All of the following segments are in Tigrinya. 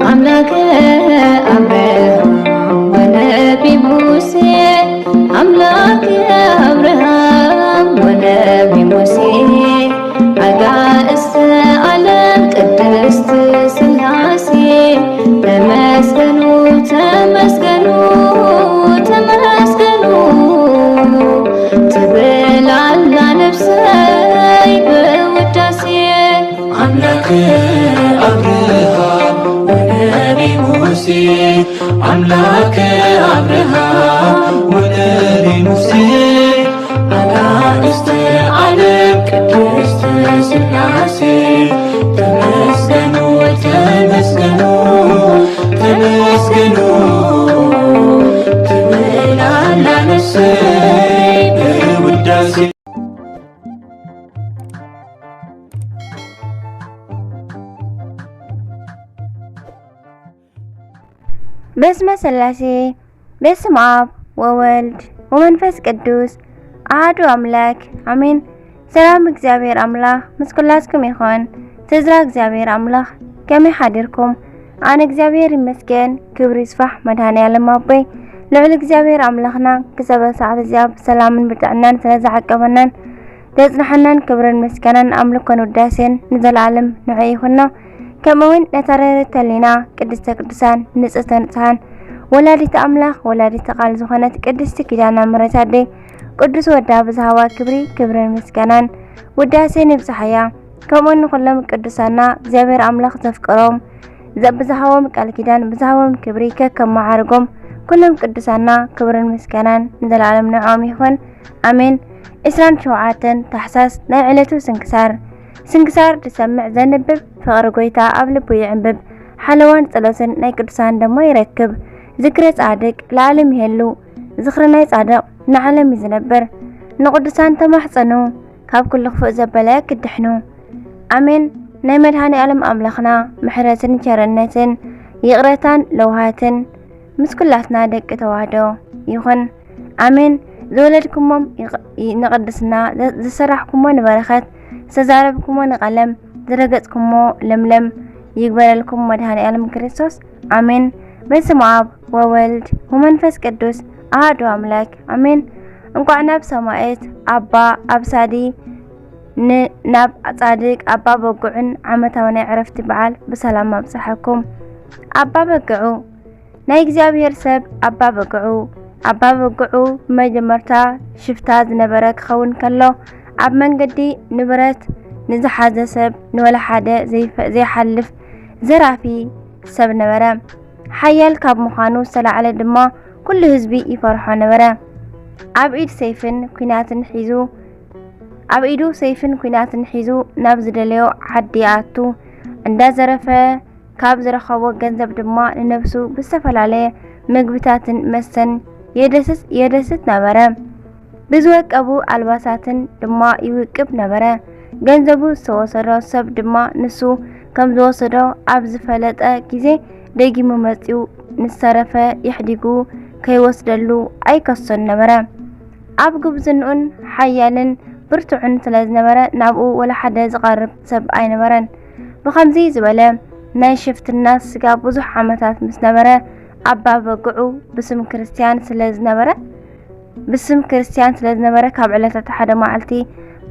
አምላከ አብርሃም ወነቢ ሙሴ፣ አምላከ አብርሃም ወነቢ ሙሴ፣ አጋእዝተ ዓለም ቅድስት ሥላሴ፣ ተመስገኑ፣ ተመስገኑ፣ ተመስገኑ ትብል ኣላ ነፍሰይ ብውዳሴ። አምላከ አብርሃም ወነቢ ሙሴ፣ አምላከ አብርሃም ወነቢ ሙሴ፣ አጋእዝተ ዓለም ቅድስት ሥላሴ፣ ተመስገኑ፣ ተመስገኑ፣ ተመስገኑ ትብል ኣላ ነፍሰይ ብውዳሴ። በስመ ሥላሴ፣ በስመ አብ ወወልድ ወመንፈስ ቅዱስ አሐዱ አምላክ አሜን። ሰላም እግዚኣብሔር ኣምላኽ ምስ ኩላትኩም ይኹን። ትዝራ እግዚኣብሔር ኣምላኽ ከመይ ሓዲርኩም? ኣነ እግዚኣብሔር ይመስገን፣ ክብሪ ይስፋሕ መድኃኔ ዓለም ኣቦይ። ልዑል እግዚኣብሔር ኣምላኽና ክሳብ ሰዓት እዚኣ ብሰላምን ብጥዕናን ስለ ዝዓቀበናን ዘጽንሐናን ክብርን ምስጋናን ኣምልኮን ውዳሴን ንዘለዓለም ንዑ ይኹኖ። ከምኡ እውን ነታ ርህርህቲ ሕሊና ቅድስተ ቅዱሳን ንጽህተ ንጹሓን ወላዲተ ኣምላኽ ወላዲተ ቃል ዝኾነት ቅድስቲ ኪዳነ ምሕረት ኣደይ ቅዱስ ወዳ ብዝሃባ ክብሪ ክብርን ምስጋናን ውዳሴን ይብጽሓያ። ከምኡ ንኹሎም ቅዱሳና እግዚኣብሔር ኣምላኽ ዘፍቀሮም ዘ-፣ ብዝሃቦም ቃል ኪዳን ብዝሃቦም ክብሪ ከከም መዓርጎም ኩሎም ቅዱሳና ክብርን ምስጋናን ንዘለዓለም ንዕኦም ይኹን። ኣሜን። ዕስራን ሸውዓተን ታሕሳስ ናይ ዕለቱ ስንክሳር። ስንክሳር ዝሰምዕ ዘንብብ ፍቕሪ ጐይታ ኣብ ልቡ ይዕንብብ። ሓለዋን ጸሎትን ናይ ቅዱሳን ደሞ ይረክብ። ዝክረ ጻድቅ ለዓለም ይሄሉ። ዝኽሪ ናይ ጻድቕ ንዓለም እዩ ዝነብር። ንቕዱሳን ተማሕጸኑ፣ ካብ ኩሉ ክፉእ ዘበለ ክትድሕኑ። ኣሜን። ናይ መድኃኔ ዓለም ኣምላኽና ምሕረትን ቸርነትን ይቕረታን ለውሃትን ምስ ኩላትና ደቂ ተዋህዶ ይኹን። ኣሜን። ዝወለድኩሞም ይቕ-፣ ይ-፣ ንቕድስና፣ ዘ-፣ ዝሰራሕኩሞ ንበረኸት፣ ዝተዛረብኩሞ ንቐለም፣ ዝረገጽኩሞ ለምለም ይግበረልኩም መድኃኔ ዓለም ክርስቶስ። ኣሜን። በስመ አብ ወወልድ ወመንፈስ ቅዱስ አሐዱ አምላክ አሜን። እንኳዕ ናብ ሰማዕት ኣባ ኣብሳዲ ን-፣ ናብ ጻድቅ ኣባ በግዑን ዓመታዊ ናይ ዕረፍቲ በዓል ብሰላም ኣብጽሐኩም። ኣባ በግዑ ናይ እግዚኣብሔር ሰብ ኣባ በግዑ። ኣባ በግዑ ብመጀመርታ ሽፍታ ዝነበረ ክኸውን ከሎ፣ ኣብ መንገዲ ንብረት ንዝሓዘ ሰብ ንወላ ሓደ ዘይፈ-፣ ዘይሓልፍ ዘራፊ ሰብ ነበረ። ሓያል ካብ ምዃኑ ዝተላዕለ ድማ ኩሉ ህዝቢ ይፈርሖ ነበረ። ኣብ ኢድ ሰይፍን ኲናትን ሒዙ፣ ኣብ ኢዱ ሰይፍን ኲናትን ሒዙ ናብ ዝደለዮ ዓዲ ይኣቱ። እንዳዘረፈ ካብ ዝረኸቦ ገንዘብ ድማ ንነብሱ ብዝተፈላለየ ምግብታትን መስተን የደስስ-፣ የደስት ነበረ። ብዝወቀቡ ኣልባሳትን ድማ ይውቅብ ነበረ። ገንዘቡ ዝተወሰዶ ሰብ ድማ ንሱ ከም ዝወሰዶ ኣብ ዝፈለጠ ግዜ ደጊሙ መጺኡ ንዝተረፈ የሕዲጉ ከይወስደሉ ኣይከሶን ነበረ። ኣብ ጉብዝንኡን ሓያልን ብርቱዕን ስለ ዝነበረ ናብኡ ወላ ሓደ ዝቐርብ ሰብ ኣይነበረን። ብኸምዚ ዝበለ ናይ ሽፍትና ስጋ ብዙሕ ዓመታት ምስ ነበረ ኣባ በግዑ ብስም ክርስትያን ስለ ዝነበረ ብስም ክርስትያን ስለ ዝነበረ ካብ ዕለታት ሓደ መዓልቲ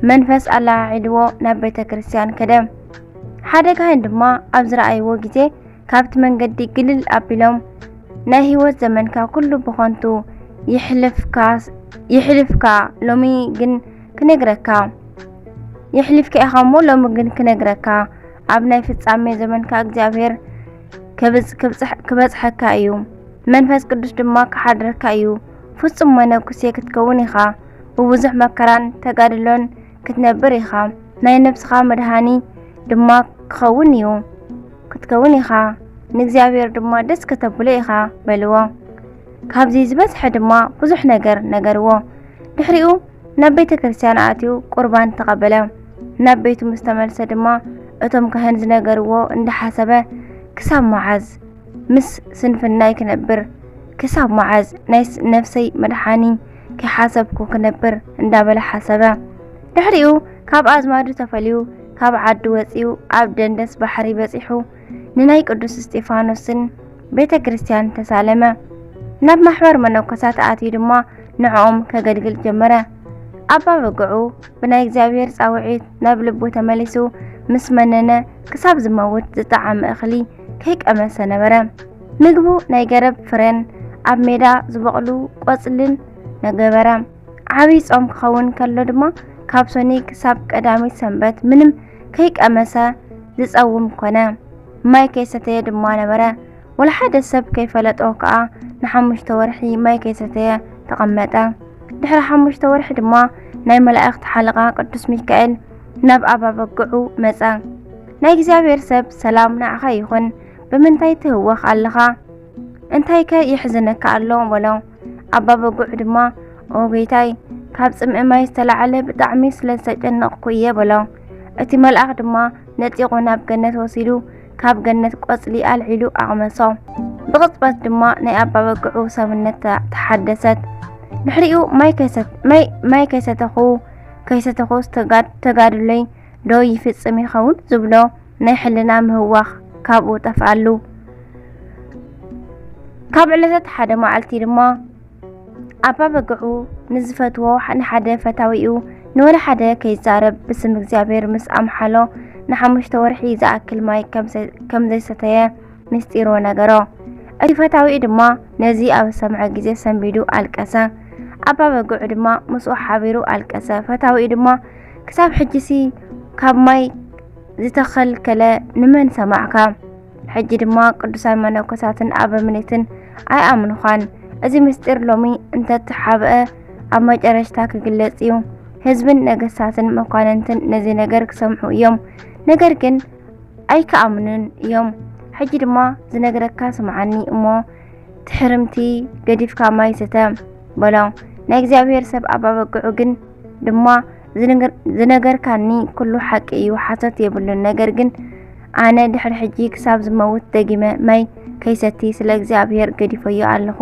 መንፈስ ኣለዓዒድዎ ናብ ቤተ ክርስትያን ከደ። ሓደ ካህን ድማ ኣብ ዝረኣይዎ ግዜ ካብቲ መንገዲ ግልል ኣቢሎም ናይ ህይወት ዘመንካ ኩሉ ብኸንቱ ይሕልፍካ፣ ይሕልፍካ ሎሚ ግን ክነግረካ፣ የሕሊፍካ ኢኻ እሞ ሎሚ ግን ክነግረካ፣ ኣብ ናይ ፍጻሜ ዘመንካ እግዚኣብሔር ክብጽ-፣ ክብጽሕ-፣ ክበጽሐካ እዩ። መንፈስ ቅዱስ ድማ ክሓድረካ እዩ። ፍጹም መነኩሴ ክትከውን ኢኻ። ብብዙሕ መከራን ተጋድሎን ክትነብር ኢኻ። ናይ ነብስኻ መድሃኒ ድማ ክኸውን እዩ። ክትከውን ኢኻ። ንእግዚኣብሔር ድማ ደስ ከተብሎ ኢኻ በልዎ። ካብዚ ዝበዝሐ ድማ ብዙሕ ነገር ነገርዎ። ድሕሪኡ ናብ ቤተ ክርስቲያን ኣትዩ ቁርባን ተቐበለ። ናብ ቤቱ ምስ ተመልሰ ድማ እቶም ካህን ዝነገርዎ እንዳሓሰበ ክሳብ መዓዝ ምስ ስንፍናይ ክነብር? ክሳብ መዓዝ ናይ ስ-፣ ነፍሰይ መድሓኒ ከይሓሰብኩ ክነብር? እንዳበለ ሓሰበ። ድሕሪኡ ካብ ኣዝማዱ ተፈልዩ ካብ ዓዲ ወጺኡ ኣብ ደንደስ ባሕሪ በጺሑ ንናይ ቅዱስ እስጢፋኖስን ቤተ ክርስቲያን ተሳለመ። ናብ ማሕበር መነኮሳት ኣትዩ ድማ ንዕኦም ከገልግል ጀመረ። ኣባ በግዑ ብናይ እግዚኣብሔር ጻውዒት ናብ ልቡ ተመሊሱ ምስ መነነ ክሳብ ዝመውት ዝጠዓመ እኽሊ ከይቀመሰ ነበረ። ምግቡ ናይ ገረብ ፍረን ኣብ ሜዳ ዝበቕሉ ቆጽልን ነገበረ። ዓብይ ጾም ክኸውን ከሎ ድማ ካብ ሶኒ ክሳብ ቀዳሚት ሰንበት ምንም ከይቀመሰ ዝጸውም ኮነ። ማይ ከይሰተየ ድማ ነበረ። ወላ ሓደ ሰብ ከይፈለጦ ከኣ ንሓሙሽተ ወርሒ ማይ ከይሰተየ ተቐመጠ። ድሕሪ ሓሙሽተ ወርሒ ድማ ናይ መላእኽቲ ሓለቓ ቅዱስ ሚካኤል ናብ ኣባ በግዑ መጸ። ናይ እግዚኣብሔር ሰብ ሰላም ንዓኻ ይኹን፣ ብምንታይ ትህወኽ ኣለኻ? እንታይከ የሕዝነካ ኣሎ? በሎ። ኣባ በጉዕ ድማ፣ ኦ ጌታይ፣ ካብ ጽምኢ ማይ ዝተላዕለ ብጣዕሚ ስለ ዝተጨነቕኩ እየ፣ በሎ። እቲ መልኣኽ ድማ ነጢቑ ናብ ገነት ወሲዱ፣ ካብ ገነት ቆጽሊ ኣልዒሉ ኣቕመሶ። ብቕጽበት ድማ ናይ ኣባ በግዑ ሰብነት ተ-፣ ተሓደሰት። ድሕሪኡ ማይ ከይሰት-፣ ማይ፣ ማይ ከይሰተኹ፣ ከይሰተኹ ዝተጋድ-፣ ተጋድሎይ ዶ ይፍጽም ይኸውን ዝብሎ ናይ ሕልና ምህዋኽ ካብኡ ጠፍኣሉ። ካብ ዕለታት ሓደ መዓልቲ ድማ ኣባ በግዑ ንዝፈትዎ ንሓደ ፈታዊኡ ንወላ ሓደ ከይዛረብ ብስም እግዚኣብሔር ምስ ኣምሓሎ ንሓሙሽተ ወርሒ ዝኣክል ማይ ከም ዘ-፣ ከም ዘይሰተየ ምስጢሩ ነገሮ። እቲ ፈታዊኡ ድማ ነዚ ኣብ ዝሰምዐ ግዜ ሰንቢዱ ኣለቀሰ። ኣባ በግዑ ድማ ምስኡ ሓቢሩ ኣለቀሰ። ፈታዊኡ ድማ ክሳብ ሕጂሲ ካብ ማይ ዝተኸልከለ ንመን ሰማዕካ? ሕጂ ድማ ቅዱሳን መነኮሳትን ኣበምኔትን ኣይኣምኑኻን። እዚ ምስጢር ሎሚ እንተተሓብአ ኣብ መጨረሽታ ክግለጽ እዩ። ህዝብን ነገስታትን መኳንንትን ነዚ ነገር ክሰምዑ እዮም። ነገር ግን ኣይከኣምኑን እዮም። ሕጂ ድማ ዝነግረካ ስምዓኒ እሞ ትሕርምቲ ገዲፍካ ማይ ስተ በሎ። ናይ እግዚኣብሔር ሰብ ኣባ በግዑ ግን ድማ ዝንግር-፣ ዝነገርካኒ ኩሉ ሓቂ እዩ፣ ሓሶት የብሉን። ነገር ግን ኣነ ድሕሪ ሕጂ ክሳብ ዝመውት ደጊመ ማይ ከይሰቲ ስለ እግዚኣብሔር ገዲፈዮ ኣለኹ።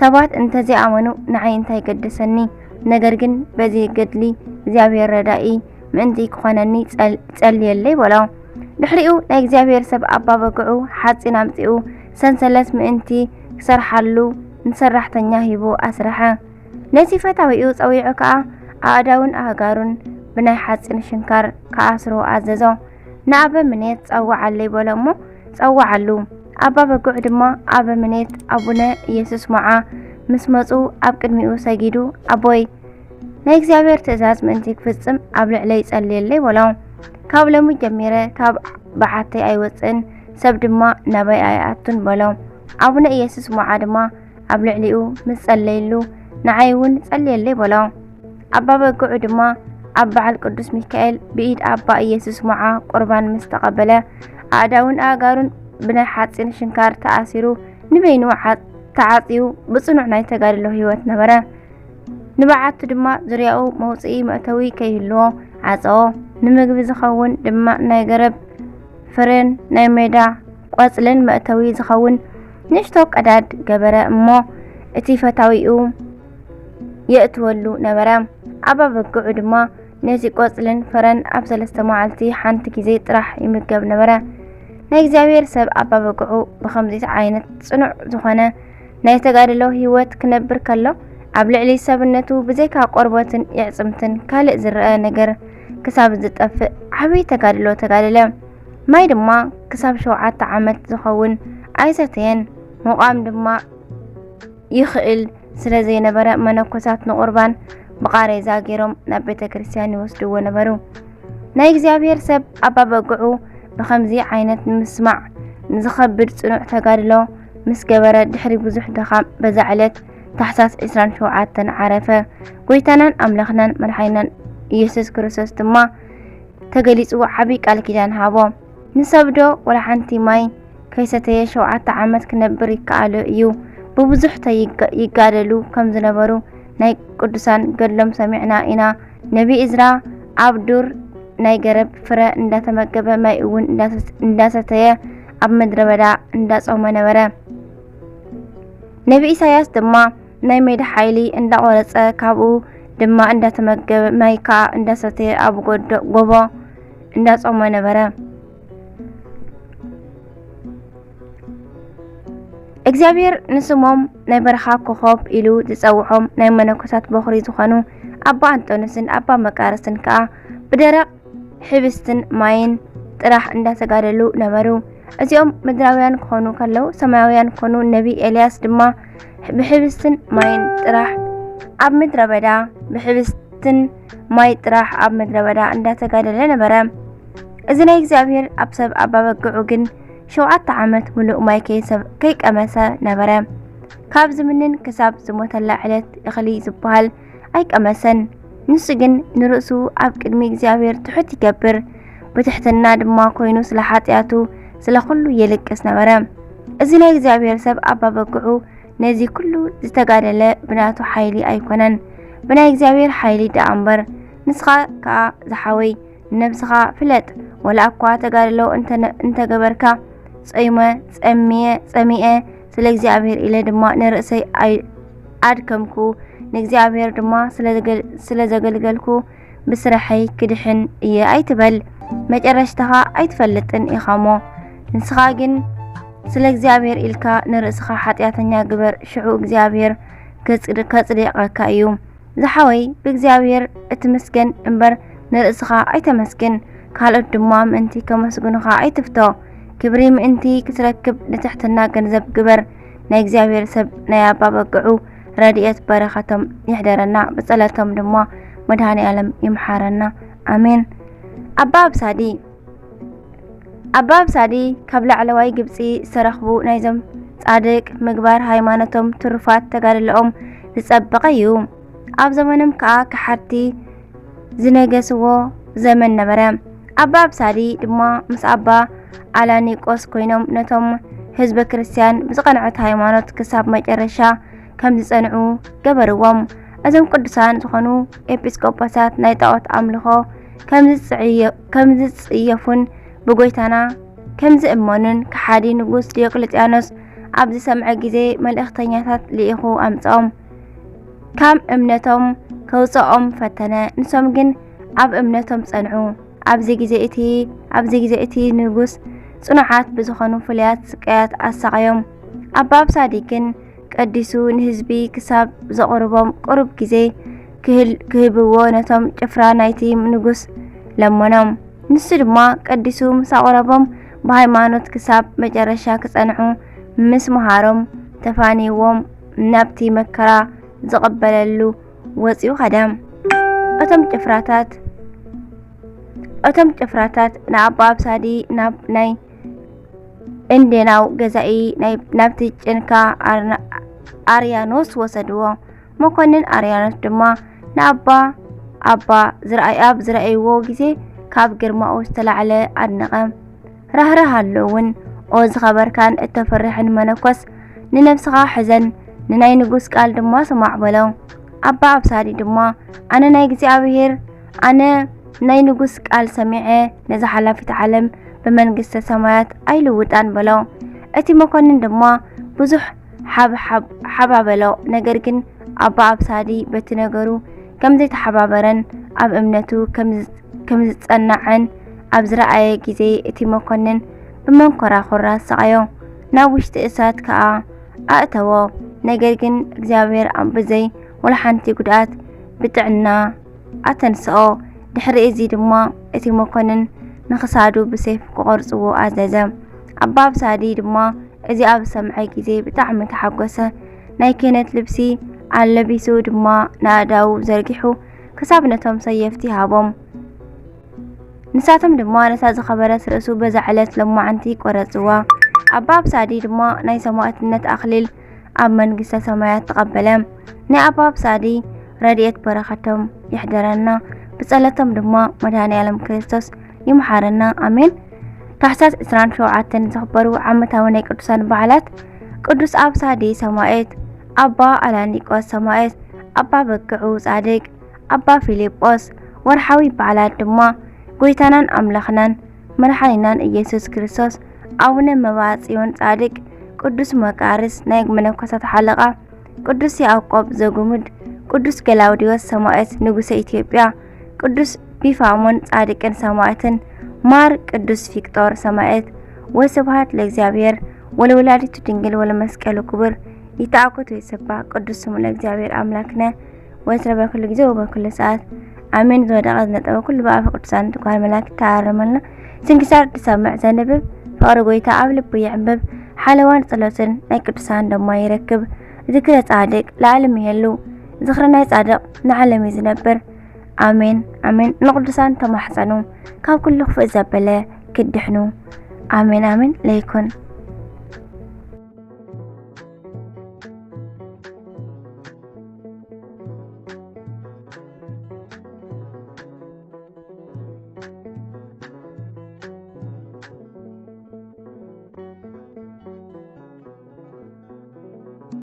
ሰባት እንተዘይኣመኑ ንዓይ እንታይ ገደሰኒ? ነገር ግን በዚ ገድሊ እግዚኣብሔር ረዳኢ ምእንቲ ክኾነኒ ጸል-፣ ጸልየለይ በሎ። ድሕሪኡ ናይ እግዚኣብሔር ሰብ ኣባ በግዑ ሓጺን ኣምጺኡ ሰንሰለት ምእንቲ ክሰርሓሉ ንሰራሕተኛ ሂቡ ኣስረሐ። ነቲ ፈታዊኡ ጸዊዑ ከኣ ኣእዳውን ኣእጋሩን ብናይ ሓጺን ሽንካር ክኣስሮ ኣዘዞ። ንኣበ ምኔት ጸውዓለይ በሎ እሞ ጸውዓሉ። ኣባ በግዑ ድማ ኣበ ምኔት ኣቡነ ኢየሱስ ሞዓ ምስ መጹ ኣብ ቅድሚኡ ሰጊዱ፣ ኣቦይ፣ ናይ እግዚኣብሔር ትእዛዝ ምእንቲ ክፍጽም ኣብ ልዕለይ ጸልየለይ በሎ። ካብ ሎሚ ጀሚረ ካብ በዓተይ ኣይወጽእን፣ ሰብ ድማ ናባይ ኣይኣቱን በሎ። ኣቡነ ኢየሱስ ሞዓ ድማ ኣብ ልዕሊኡ ምስ ጸለየሉ፣ ንዓይ እውን ጸልየለይ በሎ። ኣባ በግዑ ድማ ኣብ በዓል ቅዱስ ሚካኤል ብኢድ ኣባ ኢየሱስ ሞዓ ቁርባን ምስ ተቐበለ፣ ኣእዳውን ኣእጋሩን ብናይ ሓጺን ሽንካር ተኣሲሩ ንበይኑ ዓ-፣ ተዓጽዩ ብጽኑዕ ናይ ተጋድሎ ህይወት ነበረ። ንበዓቱ ድማ ዙርያኡ መውጽኢ መእተዊ ከይህልዎ ዓጸዎ። ንምግቢ ዝኸውን ድማ ናይ ገረብ ፍሬን ናይ ሜዳ ቆጽልን መእተዊ ዝኸውን ንእሽቶ ቀዳድ ገበረ እሞ እቲ ፈታዊኡ የእትወሉ ነበረ። ኣባ በግዑ ድማ ነዚ ቆጽልን ፍረን ኣብ ሰለስተ መዓልቲ ሓንቲ ግዜ ጥራሕ ይምገብ ነበረ። ናይ እግዚኣብሔር ሰብ ኣባ በግዑ ብኸምዚ ዓይነት ጽኑዕ ዝኾነ ናይ ተጋድሎ ህይወት ክነብር ከሎ፣ ኣብ ልዕሊ ሰብነቱ ብዘይካ ቆርበትን የዕጽምትን ካልእ ዝረአ ነገር ክሳብ ዝጠፍእ ዓብዪ ተጋድሎ ተጋደለ። ማይ ድማ ክሳብ ሸውዓተ ዓመት ዝኸውን ኣይሰተየን። ምቋም ድማ ይኽእል ስለ ዘይነበረ፣ መነኮሳት ንቑርባን ብቓሬዛ ገይሮም ናብ ቤተ ክርስቲያን ይወስድዎ ነበሩ። ናይ እግዚኣብሔር ሰብ ኣባ በግዑ ብኸምዚ ዓይነት ንምስማዕ ንዝኸብድ ጽኑዕ ተጋድሎ ምስ ገበረ፣ ድሕሪ ብዙሕ ድኻም በዛ ዕለት ታሕሳስ ዕስራን ሸውዓተን ዓረፈ። ጐይታናን ኣምላኽናን መድሓኒናን ኢየሱስ ክርስቶስ ድማ ተገሊጹ ዓቢ ቃል ኪዳን ሃቦ። ንሰብዶ ወላ ሓንቲ ማይ ከይሰተየ ሸውዓተ ዓመት ክነብር ይከኣሎ እዩ? ብብዙሕ ተይጋ-፣ ይጋደሉ ከም ዝነበሩ ናይ ቅዱሳን ገድሎም ሰሚዕና ኢና። ነቢ እዝራ ኣብ ዱር ናይ ገረብ ፍረ እንዳተመገበ ማይ እውን እንዳሰ-፣ እንዳሰተየ ኣብ ምድረ በዳ እንዳጾመ ነበረ። ነቢ ኢሳያስ ድማ ናይ ሜዳ ሓይሊ እንዳቖረጸ ካብኡ ድማ እንዳተመገበ ማይ ከኣ እንዳሰተየ ኣብ ጎዶ-፣ ጎቦ እንዳጾመ ነበረ። እግዚኣብሔር ንስሞም ናይ በረኻ ኮኾብ ኢሉ ዝጸውዖም ናይ መነኮሳት በኹሪ ዝኾኑ ኣባ ኣንጦንስን ኣባ መቃርስን ከኣ ብደረቕ ሕብስትን ማይን ጥራሕ እንዳተጋደሉ ነበሩ። እዚኦም ምድራውያን ክኾኑ ከለዉ፣ ሰማያውያን ክኾኑ፣ ነቢ ኤልያስ ድማ ብሕብስትን ማይን ጥራሕ ኣብ ምድረ በዳ፣ ብሕብስትን ማይ ጥራሕ ኣብ ምድረ በዳ እንዳተጋደለ ነበረ። እዚ ናይ እግዚኣብሔር ኣብ ሰብ ኣባበግዑ ግን ሸውዓተ ዓመት ምሉእ ማይ ከይሰብ-፣ ከይቀመሰ ነበረ። ካብ ዝምንን ክሳብ ዝሞተላ ዕለት እኽሊ ዝበሃል ኣይቀመሰን። ንሱ ግን ንርእሱ ኣብ ቅድሚ እግዚኣብሔር ትሑት ይገብር፣ ብትሕትና ድማ ኮይኑ ስለ ሓጢኣቱ ስለ ኩሉ የልቅስ ነበረ። እዚ ናይ እግዚኣብሔር ሰብ ኣባበግዑ ነዚ ኩሉ ዝተጋደለ ብናቱ ሓይሊ ኣይኮነን፣ ብናይ እግዚኣብሔር ሓይሊ ደኣ እምበር። ንስኻ ከኣ ዝሓወይ፣ ንነብስኻ ፍለጥ። ወላ እኳ ተጋድሎ እንተ-፣ እንተገበርካ፣ ጾይመ፣ ጸምየ፣ ጸሚኤ፣ ስለ እግዚኣብሔር ኢለ ድማ ንርእሰይ ኣይ-፣ ኣድከምኩ፣ ንእግዚኣብሔር ድማ ስለ ዘገል-፣ ስለ ዘገልገልኩ ብስራሐይ ክድሕን እየ ኣይትበል። መጨረሽታኻ ኣይትፈልጥን ኢኻሞ። ንስኻ ግን ስለ እግዚኣብሔር ኢልካ ንርእስኻ ሓጢኣተኛ ግበር፣ ሽዑ እግዚኣብሔር ከጽድ-፣ ከጽድቐካ እዩ። ዝሓወይ፣ ብእግዚኣብሔር እትምስገን እምበር ንርእስኻ ኣይተመስግን። ካልኦት ድማ ምእንቲ ከመስግኑኻ ኣይትፍቶ። ክብሪ ምእንቲ ክትረክብ ንትሕትና ገንዘብ ግበር። ናይ እግዚኣብሔር ሰብ ናይ ኣባ በግዑ ረድኤት በረኸቶም ይሕደረና፣ ብጸሎቶም ድማ መድኃኔ ዓለም ይምሓረና። ኣሜን። ኣባ ኣብሳዲ። ኣባ ኣብሳዲ ካብ ላዕለዋይ ግብጺ ዝተረኽቡ ናይዞም ጻድቅ ምግባር ሃይማኖቶም፣ ትሩፋት ተጋድሎኦም ዝጸበቐ እዩ። ኣብ ዘመኖም ከኣ ከሓድቲ ዝነገስዎ ዘመን ነበረ። ኣባ ኣብሳዲ ድማ ምስ ኣባ ኣላኒቆስ ኮይኖም ነቶም ህዝበ ክርስቲያን ብዝቐንዐት ሃይማኖት ክሳብ መጨረሻ ከም ዝጸንዑ ገበርዎም። እዞም ቅዱሳን ዝኾኑ ኤጲስቆጶሳት ናይ ጣዖት ኣምልኾ ከም ዝጽዕየ-፣ ከም ዝጽየፉን ብጎይታና ከም ዝእመኑን ከሓዲ ንጉስ ዲዮቅልጥያኖስ ኣብ ዝሰምዐ ግዜ መልእኽተኛታት ልኢኹ ኣምጽኦም። ካብ እምነቶም ከውጽኦም ፈተነ፣ ንሶም ግን ኣብ እምነቶም ጸንዑ። ኣብዚ ግዜ እቲ፣ ኣብዚ ግዜ እቲ ንጉስ ጽኑዓት ብዝኾኑ ፍሉያት ስቃያት ኣሳቐዮም። ኣባ ኣብሳዲ ግን ቀዲሱ ንህዝቢ ክሳብ ዘቕርቦም ቅሩብ ግዜ ክህል-፣ ክህብዎ ነቶም ጭፍራ ናይቲ ንጉስ ለመኖም። ንሱ ድማ ቀዲሱ ምስ ኣቕረቦም ብሃይማኖት ክሳብ መጨረሻ ክጸንዑ ምስ መሃሮም ተፋንይዎም ናብቲ መከራ ዝቕበለሉ ወጺኡ ኸደ። እቶም ጭፍራታት፣ እቶም ጭፍራታት ንኣባ ኣብሳዲ ናብ ናይ እንዴናው ገዛኢ ናይ፣ ናብቲ ጭንካ ኣርና-፣ ኣርያኖስ ወሰድዎ። መኮንን ኣርያኖስ ድማ ንኣባ፣ ኣባ ዝረኣይ-፣ ኣብ ዝረኣይዎ ግዜ ካብ ግርማኡ ዝተላዕለ ኣድነቐ። ራህራህ ኣሎ እውን፣ ኦ ዝኸበርካን እተፈርሕን መነኮስ፣ ንነብስኻ ሕዘን፣ ንናይ ንጉስ ቃል ድማ ስማዕ በሎ። ኣባ ኣብሳዲ ድማ፣ ኣነ ናይ እግዚኣብሔር፣ ኣነ ናይ ንጉስ ቃል ሰሚዐ፣ ነዛ ሓላፊት ዓለም ብመንግስተ ሰማያት ኣይልውጣን በሎ። እቲ መኮንን ድማ ብዙሕ ሓብ-፣ ሓብ-፣ ሓባበሎ። ነገር ግን ኣባ ኣብሳዲ በቲ ነገሩ ከም ዘይተሓባበረን ኣብ እምነቱ ከም ዝ-፣ ከም ዝጸናዐን ኣብ ዝረኣየ ግዜ፣ እቲ መኮንን ብመንኮራኹር ኣሰቓዮ፣ ናብ ውሽጢ እሳት ከኣ ኣእተዎ። ነገር ግን እግዚኣብሔር ኣብ ብዘይ ወላ ሓንቲ ጉድኣት ብጥዕና ኣተንስኦ። ድሕሪ እዚ ድማ እቲ መኮንን ንኽሳዱ ብሴፍ ክቖርጽዎ ኣዘዘ። ኣባ ኣብሳዲ ድማ እዚ ኣብ ዝሰምዐ ግዜ ብጣዕሚ ተሓጎሰ። ናይ ክህነት ልብሲ ኣለቢሱ ድማ ንኣእዳዉ ዘርጊሑ ክሳብ ነቶም ሰየፍቲ ሃቦም። ንሳቶም ድማ ነታ ዝኸበረት ርእሱ በዛ ዕለት ሎማዕንቲ ቆረጽዋ። ኣባ ኣብሳዲ ድማ ናይ ሰማዕትነት ኣኽሊል ኣብ መንግስተ ሰማያት ተቐበለ። ናይ ኣባ ኣብሳዲ ረድኤት በረኸቶም ይሕደረና፣ ብጸሎቶም ድማ መድኃኔ ዓለም ክርስቶስ ይምሓረና። ኣሜን። ታሕሳስ ዕስራን ሸውዓተን ዝኽበሩ ዓመታዊ ናይ ቅዱሳን በዓላት፣ ቅዱስ ኣብሳዲ ሰማዕት፣ ኣባ ኣላኒቆስ ሰማዕት፣ ኣባ በግዑ ጻድቅ፣ ኣባ ፊልጶስ። ወርሓዊ በዓላት ድማ ጎይታናን ኣምላኽናን መድሓኒናን ኢየሱስ ክርስቶስ፣ ኣቡነ መብዓ ጽዮን ጻድቅ፣ ቅዱስ መቃርስ ናይ መነኮሳት ሓለቓ፣ ቅዱስ ያዕቆብ ዘጉምድ፣ ቅዱስ ገላውዲዮስ ሰማዕት ንጉሰ ኢትዮጵያ፣ ቅዱስ ቢፋሞን ጻድቅን ሰማዕትን፣ ማር ቅዱስ ፊቅጦር ሰማዕት። ወስብሐት ለእግዚኣብሔር ወለወላዲቱ ድንግል ወለመስቀሉ ክቡር። ይትዓኮት ወይሰባሕ ቅዱስ ስሙ ለእግዚኣብሔር ኣምላክነ ወትረ በኩሉ ግዜ ወበኩሉ ሰዓት ኣሜን። ዝወደቐ ዝነጠበ ኩሉ ብኣፈ ቅዱሳን ትጓል መላእክት ተኣረመልና። ስንክሳር ዝሰምዕ ዘንብብ ፍቕሪ ጎይታ ኣብ ልቡ ይዕንብብ። ሓለዋን ጸሎትን ናይ ቅዱሳን ድማ ይረክብ። ዝክረ ጻድቅ ለዓለም ይሄሉ። ዝኽሪ ናይ ጻድቕ ንዓለም እዩ ዝነብር። ኣሜን ኣሜን። ንቅዱሳን ተማሕጸኑ ካብ ኩሉ ክፉእ ዘበለ ክድሕኑ። ኣሜን ኣሜን ለይኩን።